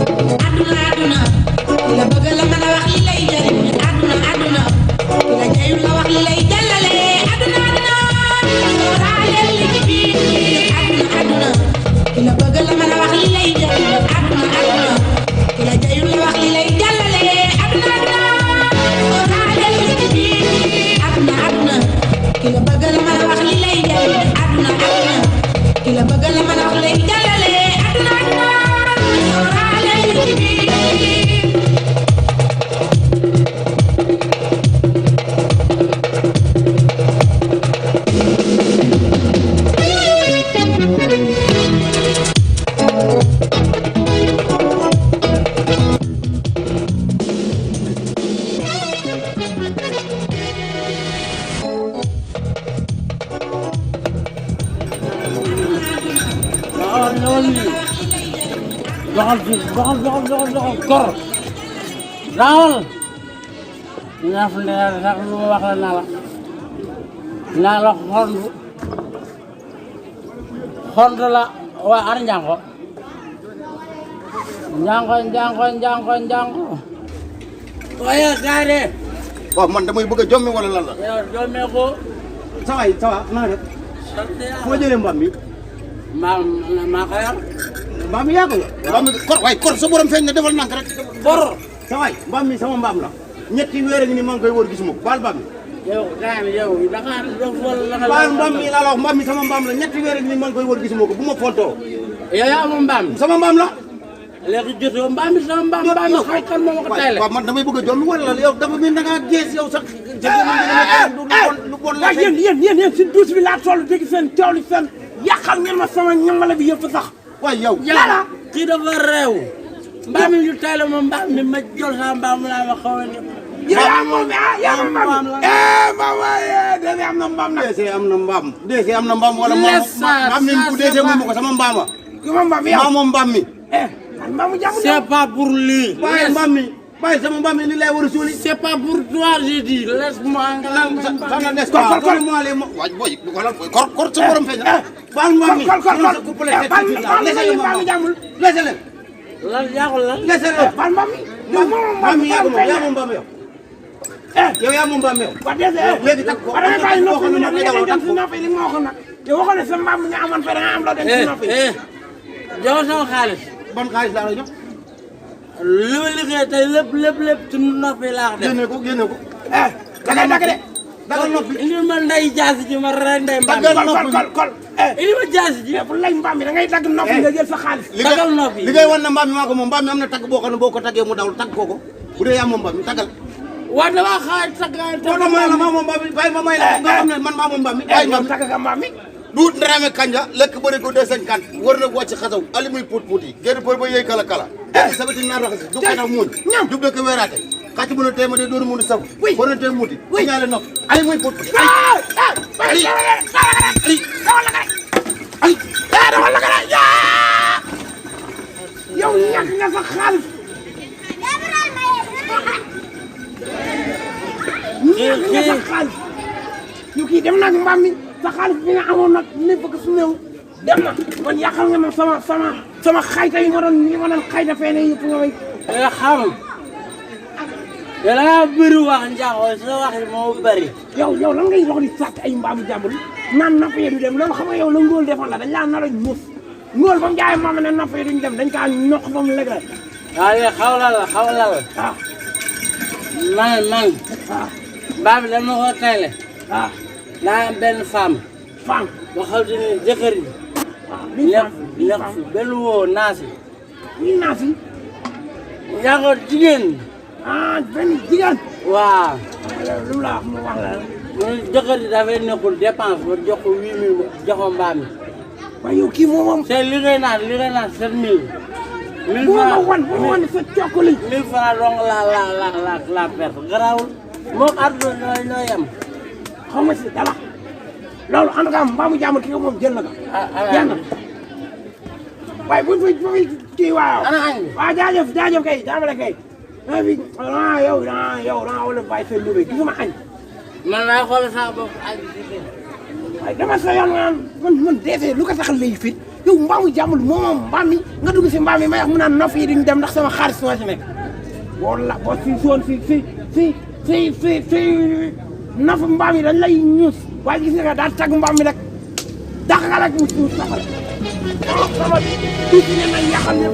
aduna la bëgg la mën a wax li lay jëriñ aduna ki la jeyul la wax li lay jàllale aduna raaleel li ci biir aduna ki la bëgg la mën a wax li lay jëriñ aduna ki la jeyul la wax li lay jàllale aduna raaleel li ci biir aduna ki la bëgg la mën a wax li lay jëriñ aduna ki la bëgg la mën a wax li lay jàllale aduna raaleel li ci biir doxal kor raawal ñaaf ne sax lu ma wax la naa la xondu la waa ana njàngo waaye gaay de waaw man damay bëgg a jommi wala lan la yow jommee ko sawaay naa def fu ma jëlee mbaam mi maa ko yor mbaam mi yaa ko yor mbaam mi kor waaye kor sa borom feeñ na defal nank rek bor sawaay mbaam mi sama mbaam la ñetti weer a ngi ni maa ngi koy wër gisuma ko baal mbaam mi yow gaay yow da nga dof wala la baal mbaam mi laa la wax mbaam mi sama mbaam la ñetti weer a ngi ni maa ngi koy wër gisuma ko bu ma fontoo yow yaa moom mbaam sama mbaam la léegi jotoo mbaam mi sama mbaam mi xay kan moo ma ko tayle waaw man damay bëgg a jommi wala yow dafa mel da ngaa gees yow sax lu bon la yéen si douche bi laa toll dégg seen coow li seen yàqal ngeen ma sama ñamala bi yëpp sax waay yow yàlla kii dafa réew mbaam mi ñu tayle ma mbaam mi ma jël sama mbaam laa ma xaw a ne yaa moom mbaam mbaam waaye dese am na mbaam nag dese am na mbaam wala mbaam mi bu dese moomu ko sama mbaama ki ma mbaam yow moom mbaam mi mbaamu jàmm c'est pas pour lui waaye mbaam mi waaye sama mbaam mi li lay war a suuli c'est pas pour toi j'ai dit laisse-moi nga des kor mo ale waaj boy kor sa borom feeñ baal mbaam mi laisse leen lan yàqul lan laisse leen baal mbaam mi mbaam mi yaa moom mbaam yow yow yaa moom mbaam yow waa dese léegi tak ko da ngay bàyyi noppi ñu nag dem si noppi li nga waxoon nag yow waxoon ne sa mbaam mi nga amoon fe da nga am loo dem si noppi jox sama xaalis ban xaalis laa la jox li ma liggéey tey lépp ci noppi laa ko def génne ko dagay dagay de dagal noppi indi ma ndey jaasi ji ma rey ndey mbaam kol indi ma jaasi ji bu lay mbaam mi da ngay dagg noppi nga jël sa xaalis dagal noppi li ngay wan na mbaam mi maa ko moom mbaam mi am na tagg boo xam ne boo ko taggee mu daw tagg kooko bu dee yaa moom mbaam mi taggal waaw damaa xaar taggaay boo tax ma la maa moom mbaam mi bàyyi ma may la nga xam ne man maa moom mbaam mi bàyyi mbaam mi tagg nga mbaam mi duut ndarame kanja lekk bëri ko 250 war na wàcc xasaw ali muy puut yi génn për ba yëy kala sabati naar raxasi du xetax muuñ jub de ko weeraate xacc bu na teema de dooru mun saf war na tee muuti ñaale nopp ali muy puut ali dawal la gën a yow ñàkk nga sa xaalis ñàkk nga sa xaalis yu kii dem nag mbaam mi sa xaalis bi nga amoon nag ne bëgg su néew dem na man yàqal nga ma sama xayta yi ma doon xayta fee ne yëpp nga may xam yàlla nga bëri wax njaaxoo sa wax yi moo bëri yow lan ngay wax di sàcc ay mbaamu jàmbur naan napp yi du dem loolu xam nga yow la ngóol defoon la dañ laa nar a ñuuf ngóol ba mu jaay maam ne napp yi duñ dem dañ kaa ñoq ba mu lëg rek waaye xawla la waaw man waaw mbaa mi dama ko tayle waaw naa am benn femme ba xaw te ne jëkkër yi lekk fi benn woo naasi ñii naasi yaa ko jigéen benn jigéen waaw lu mu la wax mu wax la mu jëkkër yi dafay nekkul dépense ba jox ko 8000 jox ko mbaam mi waaye yow kii moom c'est li ngay naan 7000 1000 bu ma francs wan sa cokkali 1000 francs dong la perte garaawul moom àdduna ñoo yem xaw ma si dara loolu en tout cas mbaamu jàmm ki nga moom jël na ko jël na waaye buñ fi kii waaw ana añ waaw jaajëf kay jaamale kay yow wala bàyyi sa lubé gisuma añ man naa xool saa bopp añ waaye dama sa yoon man deesee lu ko saxal lay fit yow mbaamu jàmmul moom mbaam mi nga dugg si mbaam mi may wax mu naan nof yi duñ dem ndax sama xaalis moo si nekk wala boo si soon si nof mbaam yi dañ lay ñuus waaye gis nga daal tagg mbaam mi rek dàq nga rek mu saxal sama tuuti ne nañ yàqal ne